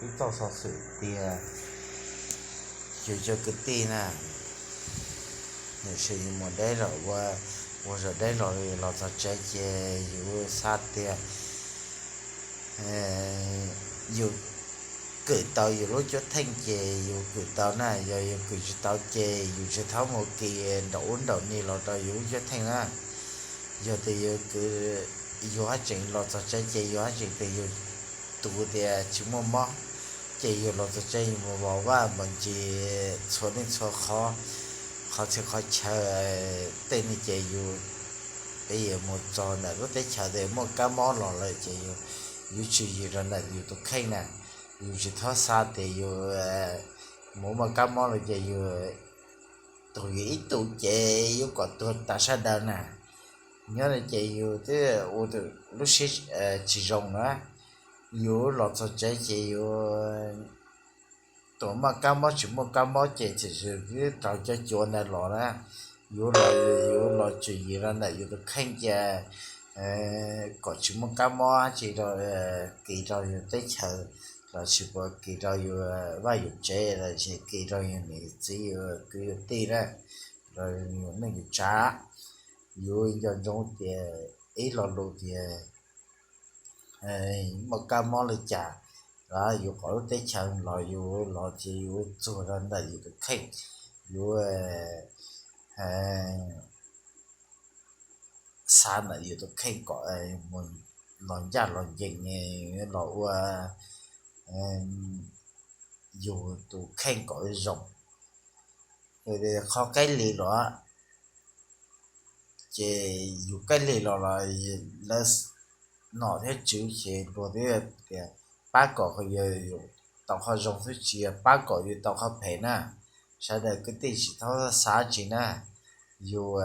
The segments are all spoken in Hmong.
Txoj xov xwm tias yus cov kwv tij na, nim no yus mus deb los ua, ua zog deb los, los txog tsev ces yus xav tias yus kwm tau yus lub cuab theej ces yus kwm tau na, yog yus kwm tsis tau ces yus tsis txhob mus kis nraum ub nraum ni los rau yus lub cuab theej na. Yog tias yus kwm, yus haj tseem los txog tsev ces yus haj tseem tias yus tus tias tsis muaj mob, ces yus los txog tsev yus mus vos vaj npog ntsis txhua leej txhua qhov, qhov txhia qhov chaw tej ne ces yus, peb yuav mus txog ntawm lub teb chaws tias muaj kab mob los lawm ces yus tswm yim rau ntawm yus tus kheej na. Yus tsis txhob xav tias yus mus muaj kab mob lawm ces yus tuag yus ib tug ces yus kom tuag tas sawv daws na. Nyob no ces yus twb ua lub siab tsis zoo na. Yus los txog tsev ces yus, tus muaj kab mob tsis muaj kab mob ces txawm twb raug cov cuav ntawd los na, yus los, yus los tswm yim rau ntawm yus tus kheej ces kom tsis muaj kab mob dab tsi rau, kis rau yus teb chaws, los sis puas kis rau yus vaj yus tsev los sis kis rau yus niam yus txiv yus kwv yus tij na, rau yus neej yus tsav. Yus nco ntsoov tias ib lo lus tias muaj kab mob li cas los yus qhov lub teb chaws los yus los ces yus txuag rau ntawm yus tus kheej, yus xav ntawm yus tus kheej kom los ncaj los ncees, los ua yus tus kheej kom zoo. Qhov kaij lim los ces yus kaij lim los los lawv nom thiab tswv ces luag twb tias pab kom yog yus tau qhov zoo xwb tsis yog pab kom yus tau qhov phem na. Sawv daws kwv tij tsis txhob xav tsis na, yus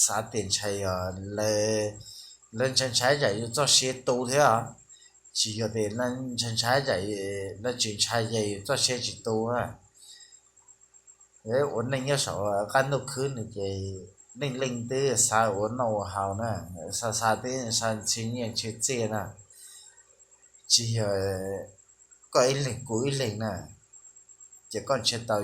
xav tias ntshai yog lawv ntshai ntshai tsam yus txoj sia tu thiab os, tsis yog tias ntshai ntshai tsam, lawv tsis ntshai ces yus txoj sia tsis tu na. Ua neej nyob saum qab ntuj khwb no ces leej leej twb xav ua noj ua haus na, xav xav twb xav nrhiav nyiaj nrhiav txiaj na, tsis yog koj ib leeg kuv ib leeg na, ces koj nrhiav tau